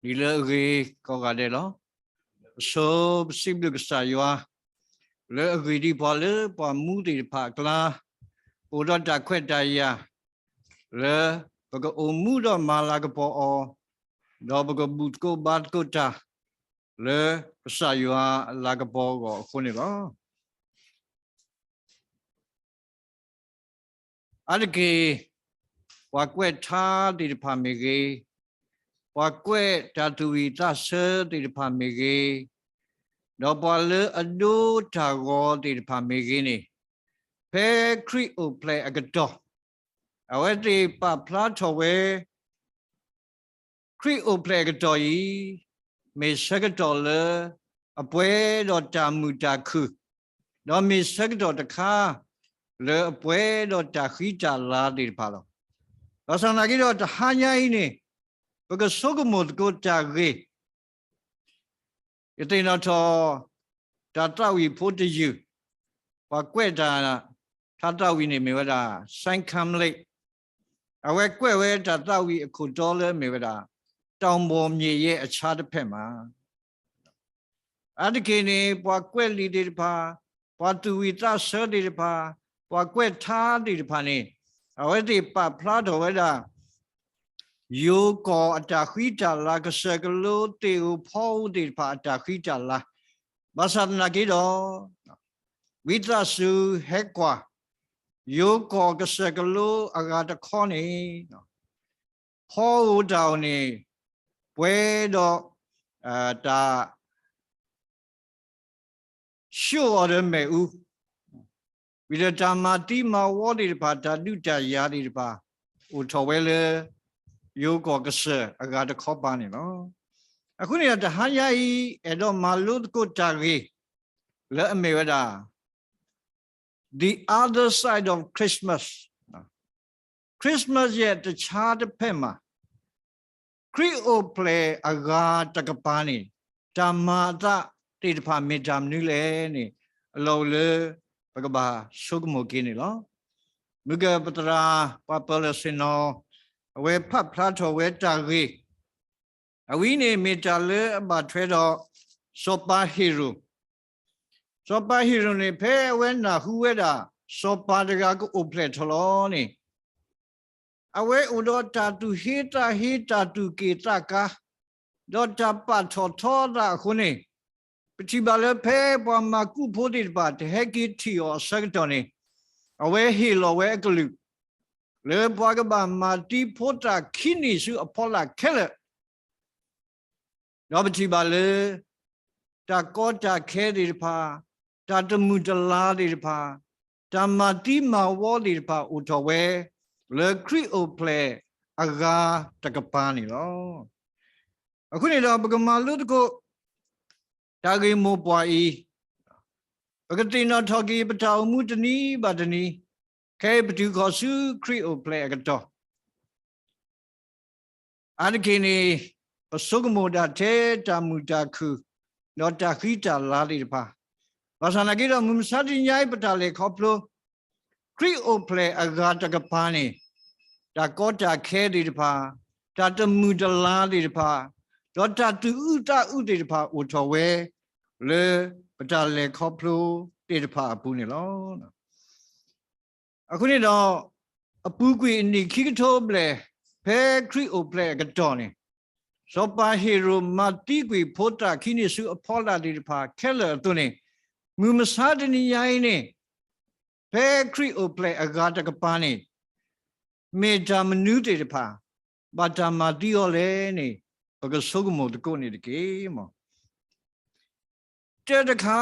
ဒ်လၢအဂ့ၤကိးဂၤဒဲးလီၤ. ပဆိပစံးဘျုးကစၢ်ယွၤ လၢအဂ့ၤဒံးပှၤလၢပှၤမူသ့ၣ်တဖၣ်အကျါ အိၣ်ဒီးတၢ်ခွဲးတၢ်ယာ် လၢပကအိၣ်မူဒီးမၤလၤကပီၤအီၤ, ဒီးပကဘူၣ်သကိးဘါသကိးတၢ် လၢကစၢ်ယွၤအလၤကပီၤအဂီၢ်အဃိန့ၣ်လီၤ. အါတက့ၢ် ပှၤကွဲးထါသ့ၣ်တဖၣ်မ့ၢ်ဂ့ၤ, ပှၤကွဲးတၢ်သူၣ်ဝံၣ်သးဆၢသ့ၣ်တဖၣ်မ့ၢ်ဂ့ၤ, ဒီးပှၤလၢအဒိတၢ်ဂီၤသ့ၣ်တဖၣ်မ့ၢ်ဂ့ၤန့ၣ်, ဖဲခရံာ်အိၣ်ဖျဲၣ်အကတီၢ်, အဝဲသ့ၣ်ပာ်ဖျါထီၣ်ဝဲ ခရံာ်အိၣ်ဖျဲၣ်အကတီၢ်အံၤ မ့ၢ်ဆၢကတီၢ်လၢအပှဲၤဒီးတၢ်မုာ်တၢ်ခုၣ်, ဒီးမ့ၢ်ဆၢကတီၢ်တခါ လၢအပှဲၤဒီးတၢ်ဃံတၢ်လၤသ့ၣ်တဖၣ်လီၤ. ဘၣ်ဆၣ်သနာ်က့ဒီး တဟါညါအံၤန့ၣ် ပကဆိကမိၣ်သကိးတၢ်ဂ့ၢ် ယသ့ၣ်နီၣ်ထီၣ် တၢ်သးဝံၣ်ဖိတယုၢ်, ပှၤကွဲးတၢ် ထါသးဝံၣ်န့ၣ်မ့ၢ်ဝဲဒၣ် စဲခၢလ့း, အဝဲကွဲးဝဲတၢ်သးဝံၣ်အခိၣ်တီလၢအမ့ၢ်ဝဲဒၣ် တောင်ပေါ်မြေရဲ့အခြားတစ်ဖက်မှာ အါတက့ၢ်န့ၣ် ပှၤကွဲးလံာ်သ့ၣ်တဖၣ်, ပှၤသူၣ်ဝံၣ်သးဆၢသ့ၣ်တဖၣ်, ပှၤကွဲးထါသ့ၣ်တဖၣ်န့ၣ် အဝဲသ့ၣ်ပာ်ဖျါထီၣ်ဝဲဒၣ် ယိၤကီၢ်အတၢ်ဃံတၢ်လၤ ကစၢၢ်ကလိသ့ၣ်ဧိၤဖီဧိၤသ့ၣ်တဖၣ်အတၢ်ဃံတၢ်လၤ, ဘၣ်ဆၣ်သနာ်က့ဒီး ဝံသးစူၤဟဲကွၢ် ယိၤကီၢ်ကစၢၢ်ကလိအဂၤတခီန့ၣ် ဖီဧိၤတၢ်ဧိၤန့ၣ် ပှဲၤဒီး တၢ် ဆှိၣ်အီၤဒီးမ့ၣ်အူ, ဝံၤဒီးတၢ်မၤသံမၤဝီသ့ၣ်တဖၣ် တၢ်ဒုးတၢ်ယၤသ့ၣ်တဖၣ် အိၣ်ထီၣ်ဝဲလၢ ယိၤကီၢ်ကစၢၢ်အဂၤတခီပၤန့ၣ်လီၤ. အဃိန့ၣ်ဒီး တဟါညါအံၤ အဲၣ်ဒိးမၤလိသကိးတၢ်ဂ့ၢ် လၢအမ့ၢ်ဝဲဒၣ် The other side of Christmas, Christmas ရဲ့တခြားတစ်ဖက်မှာ ခရံာ်အိၣ်ဖျဲၣ်အဂၤတကပၤန့ၣ် တၢ်မၤအသးသ့ၣ်တဖၣ်မ့ၢ်တၢ်မနုၤလဲၣ်န့ၣ် အလီၢ်အိၣ်လၢပကဘၣ်ဆိကမိၣ်က့ၤန့ၣ်လီၤ. မုၢ်ကပသရၣ် ပှၤပၢၤလီၢ်ဆ့ၣ်နီၤ အဝဲဖးဖျါထီၣ်ဝဲတၢ်ဂ့ၢ် အဝဲအံၤန့ၣ်မ့ၢ်တၢ်လၢအဘၣ်ထွဲဒီး စီၤပၤဟ့ၤရိာ် စီၤပၤဟ့ၤရိာ်န့ၣ် ဖဲအဝဲနၢ်ဟူဝဲဒၣ် စီၤပၤတဂၤကအိၣ်ဖျဲၣ်ထီၣ်လီၤန့ၣ် အဝဲအိၣ်ဒီးတၢ်သူၣ်ဟ့သးဟ့ တၢ်သူၣ်က့ၣ်သးကါ ဒီးတၢ်ပာ်ထီၣ်ထီအသးအဃိန့ၣ် ပထံၣ်ဘၣ်လၢဖဲပှၤမၤကူၣ်ဖိသ့ၣ်တဖၣ် တဟဲက့ၤထံၣ်အီၤအဆၢကတီၢ်န့ၣ် အဝဲဟ့ၣ်လီၤဝဲအကလုၢ် လၢပှၤကဘၣ်မၤသံဖိသၣ်ခံနံၣ်ဆူအဖီလာ်ခဲလၢာ် ဒီးပထံၣ်ဘၣ်လၢ တၢ်ကီတၢ်ခဲသ့ၣ်တဖၣ်, တၢ်တမုာ်တလၤသ့ၣ်တဖၣ်, တၢ်မၤသံမၤဝီသ့ၣ်တဖၣ်အိၣ်ထီၣ်ဝဲ လၢခရံာ်အိၣ်ဖျဲၣ်အဂၤတကပၤန့ၣ်လီၤ. အဃိန့ၣ်ဒီး ပကမၤလိသကိး တၢ်ဂ့ၢ်မိၢ်ပှၢ်အံၤ, ပကသ့ၣ်နီၣ်ထီၣ်က့ၤပတၢ်အိၣ်မူတနံၤဘၣ်တနံၤ, ခဲအံၤပတုၤဃီၤဆူခရံာ်အိၣ်ဖျဲၣ်အကတီၢ် အါတက့ၢ်န့ၣ် ပဆိကမိၣ်ဒၣ်ထဲတၢ်မုာ်တၢ်ခုၣ် ဒီးတၢ်ဃံတၢ်လၤသ့ၣ်တဖၣ်, ဘၣ်ဆၣ်သနာ်က့ဒီး မုၢ်မဆါတနံၤညါအံၤ ပတၢ်လဲၤခီဖျိ ခရံာ်အိၣ်ဖျဲၣ်အဂၤတကပၤန့ၣ် တၢ်ကီတၢ်ခဲသ့ၣ်တဖၣ်, တၢ်တမုာ်တလၤသ့ၣ်တဖၣ်, ဒီးတၢ်သူၣ်အုးသးအုးသ့ၣ်တဖၣ်အိၣ်ထီၣ်ဝဲ လၢပတၢ်လဲၤခီဖျိသ့ၣ်တဖၣ်အပူၤန့ၣ်လီၤ. အဃိန့ၣ်ဒီး အပူၤကွံာ်အနံၣ်ခံကထိဘျဲၣ် ဖဲခရံာ်အိၣ်ဖျဲၣ်အကတီၢ်န့ၣ် စီၤပၤဟ့ၤရိာ်မၤသံကွံာ်ဖိသၣ်ခံနံၣ်ဆူအဖီလာ်သ့ၣ်တဖၣ်ခဲလၢာ်အသိးန့ၣ် မုၢ်မဆါတနံၤညါအံၤန့ၣ် ဖဲခရံာ်အိၣ်ဖျဲၣ်အဂၤတကပၤန့ၣ် မ့ၢ်တၢ်မနုၤသ့ၣ်တဖၣ် ဘၣ်တၢ်မၤသံအီၤလဲၣ်န့ၣ် ပကဆိကမိၣ်သကိးန့ၣ်တက့ၢ်. တၢ်တခါ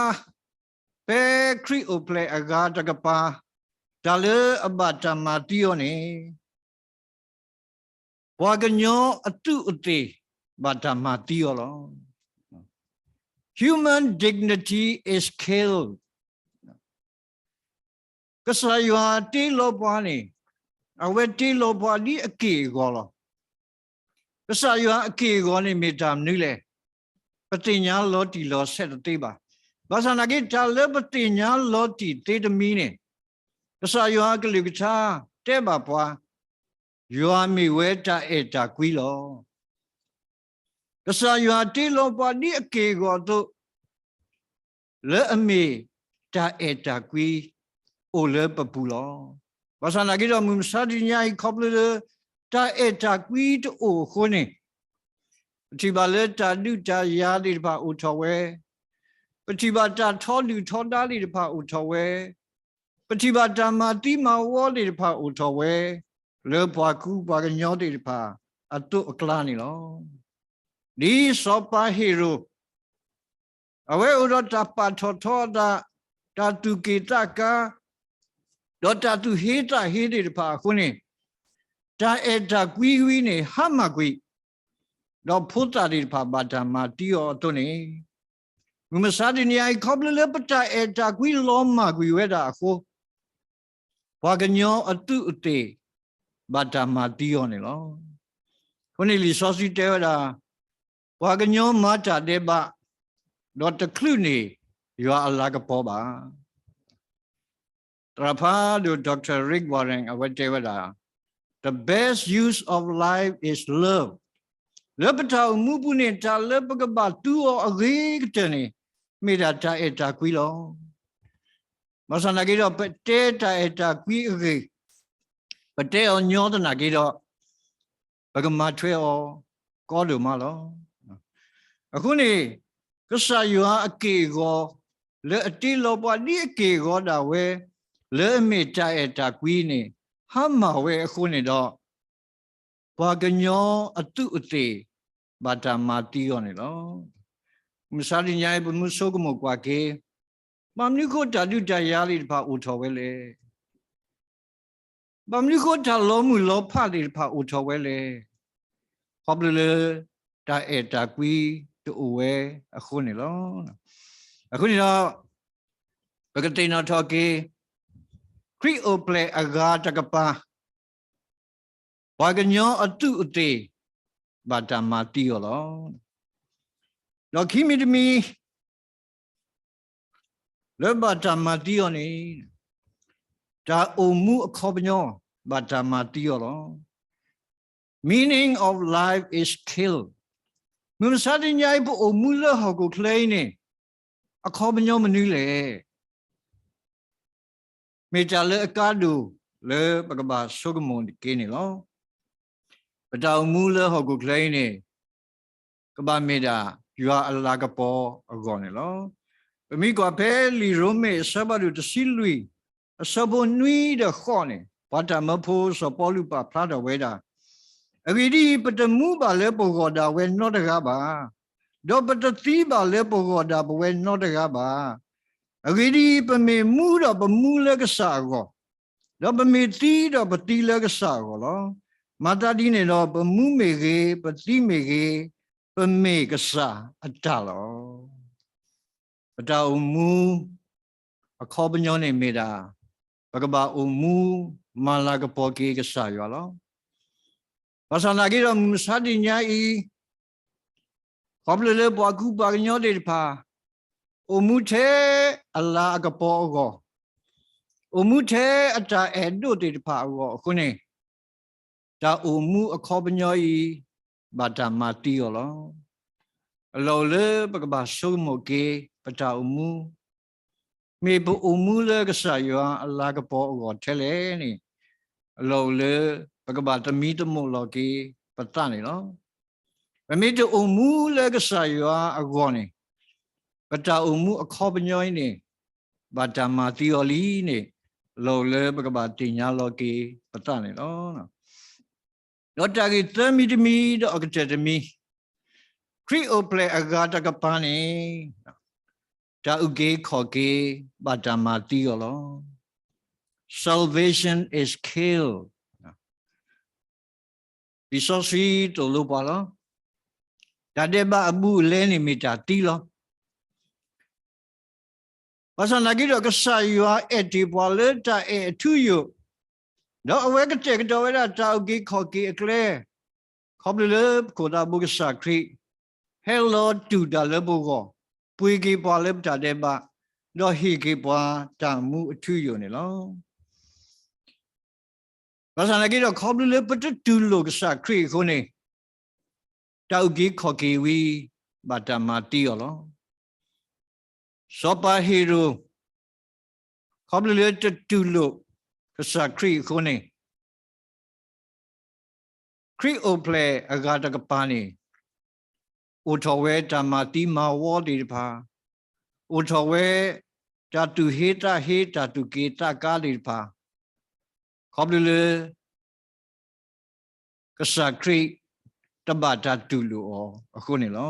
ဖဲခရံာ်အိၣ်ဖျဲၣ်အဂၤတကပၤ တၢ်လၢအဘၣ်တၢ်မၤသံအီၤန့ၣ် ပှၤကညီအသူးအသ့ၣ် ဘၣ်တၢ်မၤသံအီၤလီၤ. Human dignity is killed. ကစၢ်ယွၤတ့လီၤပှၤန့ၣ် အဝဲတ့လီၤပှၤဒ်အက့ၢ်အဂီၤလီၤ. ကစၢ်ယွၤအက့ၢ်အဂီၤန့ၣ်မ့ၢ်တၢ်မနုၤလဲၣ်. ပသ့ၣ်ညါလီၤတံၢ်လီၤဆဲးတသ့ဘၣ်. ဘၣ်ဆၣ်သနာ်က့ တၢ်လၢပသ့ၣ်ညါလီၤတံၢ်သ့တမံၤန့ၣ် ကစၢ်ယွၤအကလုၢ်ကထါတဲဘၣ်ပှၤ ယွၤမ့ၢ်ဝဲတၢ်အဲၣ်တၢ်ကွံလီၤ. ကစၢ်ယွၤတ့လီၤပှၤဒ်အက့ၢ်အဂီၤအသိး လၢအမ့ၢ်တၢ်အဲၣ်တၢ်ကွံ အိၣ်လၢပပူၤလီၤ. ဘၣ်ဆၣ်သနာ်က့ဒီး မုၢ်မဆါတနံၤညါအံၤ ခီဖျိလၢ တၢ်အဲၣ်တၢ်ကွံတအိၣ်အဃိန့ၣ်, ပထံၣ်ဘၣ်လၢတၢ်ဒုးတၢ်ယၤသ့ၣ်တဖၣ်အိၣ်ထီၣ်ဝဲ, ပထံၣ်ဘၣ်တၢ်ထီဒုၣ်ထီဒါသ့ၣ်တဖၣ်အိၣ်ထီၣ်ဝဲ, ပထံၣ်ဘၣ်တၢ်မၤသံမၤဝီသ့ၣ်တဖၣ်အိၣ်ထီၣ်ဝဲ, လၢပှၤကူပှၤကညီသ့ၣ်တဖၣ်အသိးအကျါန့ၣ်လီၤ. ဒ်စီၤပၤဟ့ၤရိာ် အဝဲအိၣ်ဒီးတၢ်ပာ်ထီၣ်ထီအသး, တၢ်သူၣ်က့ၣ်သးကါ, ဒီးတၢ်သူၣ်ဟ့သးဟ့သ့ၣ်တဖၣ်အဃိန့ၣ်, တၢ်အဲၣ်တၢ်ကွံဝံၤန့ၣ် ဟါမၢ်ကွံာ်, ဒီးဖိသၣ်သ့ၣ်တဖၣ်ဘၣ်တၢ်မၤသံအီၤအသိးန့ၣ်, မုၢ်မဆါတနံၤအံၤ ခီဖျိလၢပတၢ်အဲၣ်တၢ်ကွံလီၤမၢ်ကွံာ်ဝဲဒၣ်အဃိ, ပှၤကညီအသူးအသ့ၣ် ဘၣ်တၢ်မၤသံအီၤန့ၣ်လီၤ. အဃိန့ၣ်လံာ်စီဆှံတဲဝဲဒၣ်, ပှၤကညီမၤတၢ်ဒဲးဘး, ဒီးတချုးန့ၢ်ယွၤအလၤကပီၤဘၣ်. သရၣ်ဖးဒိၣ် Doctor Rick Warren အဝဲတဲဝဲဒၣ်, The best use of life is love. လၢပတၢ်အိၣ်မူပူၤန့ၣ် တၢ်လၢပကဘၣ်သူအီၤအဂ့ၤကတၢၢ်န့ၣ် မ့ၢ်ဒၣ်တၢ်အဲၣ်တၢ်ကွံလီၤ. ဘၣ်ဆၣ်သနာ်က့ဒီး ပတဲတၢ်အဲၣ်တၢ်ကွံအဂ့ၢ်, ပတဲအီၤညီသနာ်က့ဒီး, ပကမၤထွဲအီၤကီဒိၣ်မးလီၤ. အဃိန့ၣ်, ကစၢ်ယွၤအက့ၢ်အဂီၤ လၢအတ့လီၤပှၤဒ်အက့ၢ်အဂီၤဒၣ်ဝဲ, လၢအမ့ၢ်တၢ်အဲၣ်တၢ်ကွံန့ၣ် ဟါမၢ်ဝဲအဃိန့ၣ်ဒီး, ပှၤကညီအသူးအသ့ၣ် ဘၣ်တၢ်မၤသံအီၤန့ၣ်လီၤ. မုၢ်မဆါတနံၤညါအံၤ ပမူဆိကမိၣ်ကွၢ်က့ၤ, ဘၣ်မနုၤအဃိတၢ်ဒုးတၢ်ယၤသ့ၣ်တဖၣ်အိၣ်ထီၣ်ဝဲလဲၣ်. ဘၣ်မနုၤအဃိတၢ်လီၤမုၢ်လီၤဖးသ့ၣ်တဖၣ်အိၣ်ထီၣ်ဝဲလဲၣ်. ခီဖျိလၢတၢ်အဲၣ်တၢ်ကွံတအိၣ်ဝဲအဃိန့ၣ်လီၤ. အဃိန့ၣ်ဒီး, ပကသ့ၣ်နီၣ်ထီၣ်က့ၤ, ခရံာ်အိၣ်ဖျဲၣ်အဂၤတကပၤ, ပှၤကညီအသူးအသ့ၣ် ဘၣ်တၢ်မၤသံအီၤလီၤ. ဒီးခံမံၤတမံၤ လၢဘၣ်တၢ်မၤသံအီၤန့ၣ်, တၢ်အိၣ်မူအခီပညီ ဘၣ်တၢ်မၤသံအီၤလီၤ. Meaning of life is killed. မုၢ်မဆါတနံၤညါအံၤ ပအိၣ်မူလၢဟီၣ်ခိၣ်ချၢအံၤန့ၣ်, အခီပညီမနုၤလဲၣ်. မ့ၢ်တၢ်လၢအကါဒိၣ်လၢပကဘၣ်ဆိကမိၣ်တက့ၢ်န့ၣ်လီၤ. ပတၢ်အိၣ်မူလၢဟီၣ်ခိၣ်ချၢအံၤန့ၣ်, ကဘၣ်မ့ၢ်ဒၣ်ယွၤအလၤကပီၤအဂီၢ်န့ၣ်လီၤ. ပမ့ၢ်ကွၢ်ဖဲလံာ်ရိမ့ၤအဆၢဖးဒိၣ်တဆံလွံၢ်, အဆၢဖိနွံဒီးဃိးန့ၣ်, ပှၤတၢ်မၢဖိစီၤပီလူးပာ်ဖျါထီၣ်ဝဲဒၣ်, အဂ့ၢ်ဒ်အံၤ, ပတမူဘၣ်လၢပဂီၢ်ဒၣ်ဝဲနီတဂၤဘၣ်, ဒီးပတသံဘၣ်လၢပဂီၢ်ဒၣ်ပဝဲနီတဂၤဘၣ်. အဂ့ၢ်ဒ်အံၤ, ပမ့ၢ်မူဒီးပမူလၢကစၢ်အဂီၢ်, ဒီးပမ့ၢ်သံဒီးပသံလၢကစၢ်အဂီၢ်လီၤ. မၤသးဒ်န့ၣ်ဒီး, ပမူမ့ၢ်ဂ့ၤ, ပသံမ့ၢ်ဂ့ၤ, ပမ့ၢ်ကစၢ်အတၢ်လီၤ. ပတၢ်အိၣ်မူအခီပညီန့ၣ်မ့ၢ်ဒၣ်, ပကဘၣ်အိၣ်မူမၤလၤကပီၤက့ၤကစၢ်ယွၤလီၤ. ဘၣ်ဆၣ်သနာ်က့ဒီး မုၢ်မဆါတနံၤညါအံၤ, ခီဖျိလၢပှၤကူပှၤကညီသ့ၣ်တဖၣ်, အိၣ်မူထဲအလၤအကပီၤအဂီၢ်, အိၣ်မူထဲအတၢ်အဲၣ်ဒိးသ့ၣ်တဖၣ်အဂီၢ်အဃိန့ၣ်, တၢ်အိၣ်မူအခီပညီအံၤ ဘၣ်တၢ်မၤသံအီၤလီၤ. အလီၢ်အိၣ်လၢပကဘၣ်ဆိကမိၣ်က့ၤပတၢ်အိၣ်မူ, မ့ၢ်ပအိၣ်မူလၢကစၢ်ယွၤအလၤကပီၤအဂီၢ်ထဲလဲၣ်န့ၣ်, အလီၢ်အိၣ်လၢပကဘၣ်သမံသမိးလီၤက့ၤပသးန့ၣ်လီၤ. ပမ့ၢ်တအိၣ်မူလၢကစၢ်ယွၤအဂီၢ်န့ၣ်, ပတၢ်အိၣ်မူအခီပညီအံၤန့ၣ်, ဘၣ်တၢ်မၤသံအီၤလံန့ၣ်, အလီၢ်အိၣ်လၢပကဘၣ်သ့ၣ်ညါလီၤက့ၤပသးန့ၣ်လီၤ. ဒီးတၢ်ဂ့ၢ်သၢမံၤတမံၤဒီးအကတၢၢ်တမံၤ, ခရံာ်အိၣ်ဖျဲၣ်အဂၤတကပၤန့ၣ်, တၢ်အုၣ်က့ၤခီၣ်က့ၤဘၣ်တၢ်မၤသံအီၤလီၤ. Salvation is killed. လံာ်စီဆှံသိၣ်လိပှၤလီၤ. တၢ်ဒဲးဘးအဘူးအလဲန့ၣ်မ့ၢ်တၢ်သံလီၤ. ဘၣ်ဆၣ်သနာ်က့ဒီး ကစၢ်ယွၤအဲၣ်တ့ၢ်ပှၤလၢတၢ်အဲၣ်အထူအယိာ်, ဒီးအဝဲကတဲာ်ကတီၤဝဲဒၣ်တၢ်အုၣ်က့ၤခီၣ်က့ၤအကျဲ, ခီဖျိလၢပခိၣ်သးဘိကစၢ်ခရံာ်, ဟဲလီၤတူၢ်တၢ်လၢပဂီၢ်, ပှ့ၤက့ၤပှၤလၢပတၢ်ဒဲးဘး, ဒီးဟ့ၣ်က့ၤပှၤတၢ်မူအထူအယိာ်န့ၣ်လီၤ. ဘၣ်ဆၣ်သနာ်က့ဒီး ခီဖျိလၢပတတူၢ်လိာ်ကစၢ်ခရံာ်အဃိန့ၣ်, တၢ်အုၣ်က့ၤခီၣ်က့ၤဝံၤ ဘၣ်တၢ်မၤသံအီၤလီၤ. စီၤပၤဟ့ၤရိာ် ခီဖျိလၢတတူၢ်လိာ်ကစၢ်ခရံာ်အဃိန့ၣ် ခရံာ်အိၣ်ဖျဲၣ်အဂၤတကပၤန့ၣ် အိၣ်ထီၣ်ဝဲတၢ်မၤသံမၤဝီသ့ၣ်တဖၣ်, အိၣ်ထီၣ်ဝဲတၢ်သူၣ်ဟ့သးဟ့ တၢ်သူၣ်က့ၤသးကါသ့ၣ်တဖၣ်, ခီဖျိလၢ ကစၢ်ခရံာ်တဘၣ်တၢ်တူၢ်လိာ်အီၤအဃိန့ၣ်လီၤ.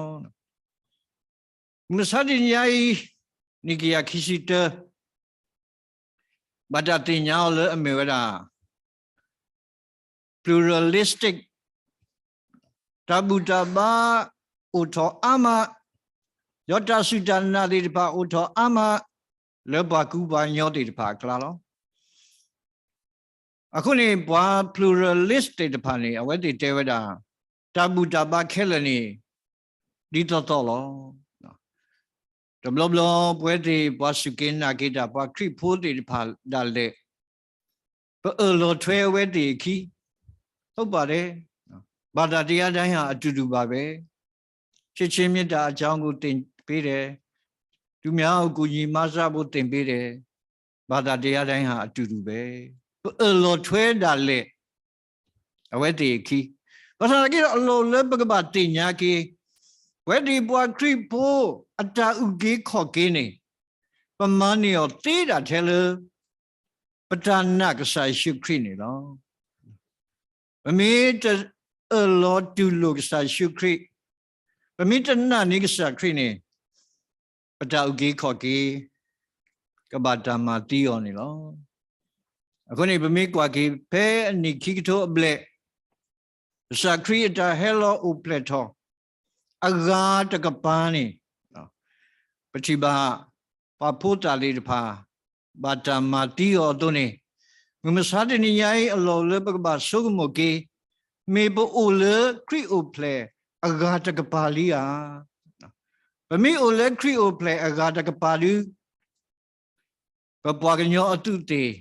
မုၢ်မဆါတနံၤညါအံၤ နံၣ်ကယၤခံဆံတၢ ဘၣ်တၢ်သ့ၣ်ညါအီၤလၢအမ့ၢ်ဝဲဒၣ် pluralistic တၢ်ဘူၣ်တၢ်ဘါအိၣ်ထီၣ်အါမး, ဒီးတၢ်စူၢ်တၢ်နာ်သ့ၣ်တဖၣ်အိၣ်ထီၣ်အါမး လၢပှၤကူပှၤကညီသ့ၣ်တဖၣ်အကျါလီၤ. အဃိန့ၣ် ပှၤ pluralist သ့ၣ်တဖၣ်န့ၣ် အဝဲသ့ၣ်တဲဝဲဒၣ် တၢ်ဘူၣ်တၢ်ဘါခဲလၢာ်န့ၣ် ဒ်သိးသိးလီၤ. တဘျီဘျီပဝဲသ့ၣ် ပှၤစူၢ်က့ၤနာ်က့ၤတၢ် ပှၤခရံာ်ဖိသ့ၣ်တဖၣ်ဒၣ်လဲာ် ပအၢၣ်လီၤထွဲအဝဲသ့ၣ်အခံ, ဟုတ်ပါတယ်, ဘာသာတရားတိုင်းဟာအတူတူပါပဲ, ချစ်ခြင်းမေတ္တာအကြောင်းကိုသင်ပေးတယ်, သူများကိုကူညီမဆဖို့သင်ပေးတယ်, ဘာသာတရားတိုင်းဟာအတူတူပဲ, ပအၢၣ်လီၤထွဲဒၣ်လဲာ် အဝဲသ့ၣ်အခံ, ဘၣ်ဆၣ်သနာ်က့ဒီး အလီၢ်လၢပကဘၣ်သ့ၣ်ညါက့ၤ ပဝဲသ့ၣ်ပှၤခရံာ်ဖိအတၢ်အုၣ်က့ၤခီၣ်က့ၤန့ၣ် ပမၤန့ၢ်အီၤသ့ဒၣ်ထဲလၢ ပတၢ်နာ်ကစၢ်ယ့ၣ်ၡူးခရံာ်န့ၣ်လီၤ. ပမ့ၢ်တအၢၣ်လီၤတူၢ်လိာ်ကစၢ်ယ့ၣ်ၡူးခရံာ်, ပမ့ၢ်တနာ်န့ၢ်ကစၢ်ခရံာ်န့ၣ် ပတၢ်အုၣ်က့ၤခီၣ်က့ၤ ကဘၣ်တၢ်မၤသံအီၤန့ၣ်လီၤ. အဃိန့ၣ် ပမ့ၢ်ကွၢ်က့ၤဖဲအနံၣ်ခံကထိအဘျဲၣ် ကစၢ်ခရံာ်အတၢ်ဟဲလီၤအိၣ်ဖျဲၣ်ထီၣ် အဂၤတကပၤန့ၣ် ပထံၣ်ဘၣ် ပှၤဖိသၣ်သ့ၣ်တဖၣ် ဘၣ်တၢ်မၤသံအီၤအသိးန့ၣ်, မုၢ်မဆါတနံၤညါအံၤ အလီၢ်လၢပကဘၣ်ဆိကမိၣ်က့ၤ, မ့ၢ်ပအိၣ်လၢခရံာ်အိၣ်ဖျဲၣ်အဂၤတကပၤလံဧါ. ပမ့ၢ်အိၣ်လၢခရံာ်အိၣ်ဖျဲၣ်အဂၤတကပၤဒီး ပပှၤကညီအသူးအသ့ၣ်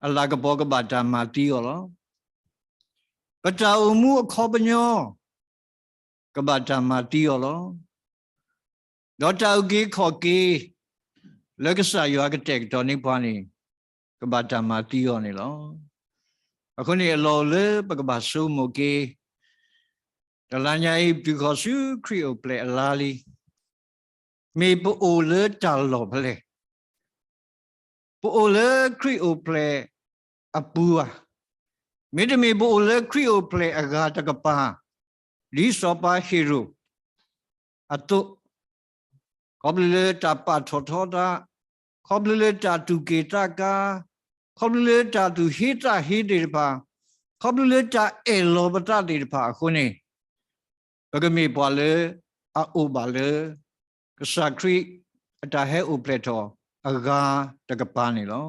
အလၤကပီၤကဘၣ်တၢ်မၤသံအီၤလီၤ. ပတၢ်အိၣ်မူအခီပညီ ကဘၣ်တၢ်မၤသံအီၤလီၤ. ဒီးတၢ်အုၣ်က့ၤခီၣ်က့ၤ လၢကစၢ်ယွၤကတဲာ်ကတီၤန့ၢ်ပှၤန့ၣ် ကဘၣ်တၢ်မၤသံအီၤန့ၣ်လီၤ. အဃိန့ၣ် အလီၢ်အိၣ်လၢပကဘၣ်ဆိကမိၣ်က့ၤ, တလါညါအံၤ ပတုၤဃီၤဆူခရံာ်အိၣ်ဖျဲၣ်အလါလံ မ့ၢ်ပအိၣ်လၢတၢ်လီၢ်ဖဲလဲၣ်. ပအိၣ်လၢခရံာ်အိၣ်ဖျဲၣ်အပူၤဧါ, မ့တမ့ၢ်ပအိၣ်လၢခရံာ်အိၣ်ဖျဲၣ်အဂၤတကပၤ, ဒ်စီၤပၤဟ့ၤရိာ်အသိး, ခီဖျိလၢတၢ်ပာ်ထီၣ်ထီသး, ခီဖျိလၢတၢ်သူၣ်က့ၣ်သးကါ, ခီဖျိလၢတၢ်သူၣ်ဟ့သးဟ့သ့ၣ်တဖၣ်, ခီဖျိလၢတၢ်အဲၣ်လီၤပသးသ့ၣ်တဖၣ်အဃိန့ၣ်, ပကမ့ၢ်ပှၤလၢအအိၣ်ဘၣ်လၢ ကစၢ်ခရံာ်အတၢ်ဟဲအိၣ်ဖျဲၣ်ထီၣ်အဂၤတကပၤန့ၣ်လီၤ.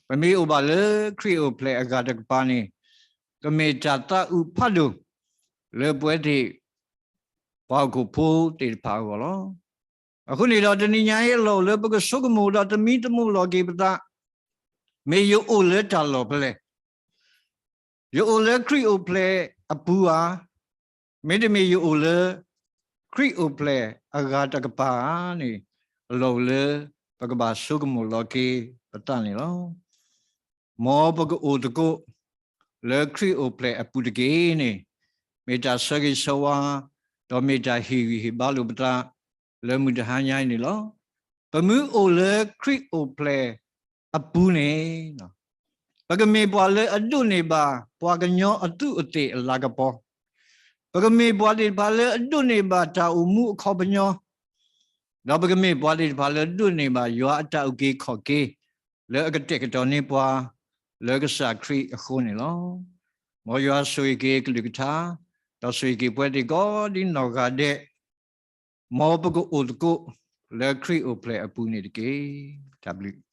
ပမ့ၢ်အိၣ်ဘၣ်လၢခရံာ်အိၣ်ဖျဲၣ်အဂၤတကပၤန့ၣ်, ကမ့ၢ်တၢ်သးအုးဖးဒိၣ် လၢပဝဲသ့ၣ် ပှၤဟီၣ်ခိၣ်ဖိသ့ၣ်တဖၣ်အဂီၢ်လီၤ. အဃိန့ၣ်ဒီး တနံၤညါအံၤအလီၢ်အိၣ်လၢပကဆိကမိၣ်ဒီးသမံသမိးလီၤက့ၤပသး, မ့ၢ်ယအိၣ်လၢတၢ်လီၢ်ဖဲလဲၣ်. ယအိၣ်လၢခရံာ်အိၣ်ဖျဲၣ်အပူၤဧါ, မ့တမ့ၢ်ယအိၣ်လၢ ခရံာ်အိၣ်ဖျဲၣ်အဂၤတကပၤဧါန့ၣ်, အလီၢ်အိၣ်လၢပကဘၣ်ဆိကမိၣ်လီၤက့ၤပသးန့ၣ်လီၤ. မ်ပကအိၣ်သကိး လၢခရံာ်အိၣ်ဖျဲၣ်အပူၤတက့ၢ်န့ၣ်, မ့ၢ်တၢ်ဆၢဂ့ၤဆၢဝါ, ဒီးမ့ၢ်တၢ်ဟ့ၣ်ဂံၢ်ဟ့ၣ်ဘါလိာ်ပသး လၢမုၢ်တဟါညါအံၤန့ၣ်လီၤ. ပမ့ၢ်အိၣ်လၢခရံာ်အိၣ်ဖျဲၣ်အပူၤန့ၣ်, ပကမ့ၢ်ပှၤလၢအဒိးန့ၢ်ဘၣ် ပှၤကညီအသူးအသ့ၣ်အလၤကပီၤ, ပကမ့ၢ်ပှၤသ့ၣ်တဖၣ်လၢအဒိးန့ၢ်ဘၣ်တၢ်အိၣ်မူအခီပညီ, ဒီးပကမ့ၢ်ပှၤသ့ၣ်တဖၣ်လၢဒိးန့ၢ်ဘၣ်ယွၤအတၢ်အုၣ်က့ၤခီၣ်က့ၤ လၢအကတဲာ်ကတီၤန့ၢ်ပှၤ လၢကစၢ်ခရံာ်အဃိန့ၣ်လီၤ. မ်ယွၤဆိၣ်ဂ့ၤက့ၤကလုၢ်ကထါ, ဒီးဆိၣ်ဂ့ၤက့ၤပဝဲသ့ၣ်ကိးဒ်နီၢ်ဂၤဒဲး, မ်ပကအိၣ်သကိး လၢခရံာ်အိၣ်ဖျဲၣ်အပူၤန့ၣ်တက့ၢ်. တၢ်ဘျုး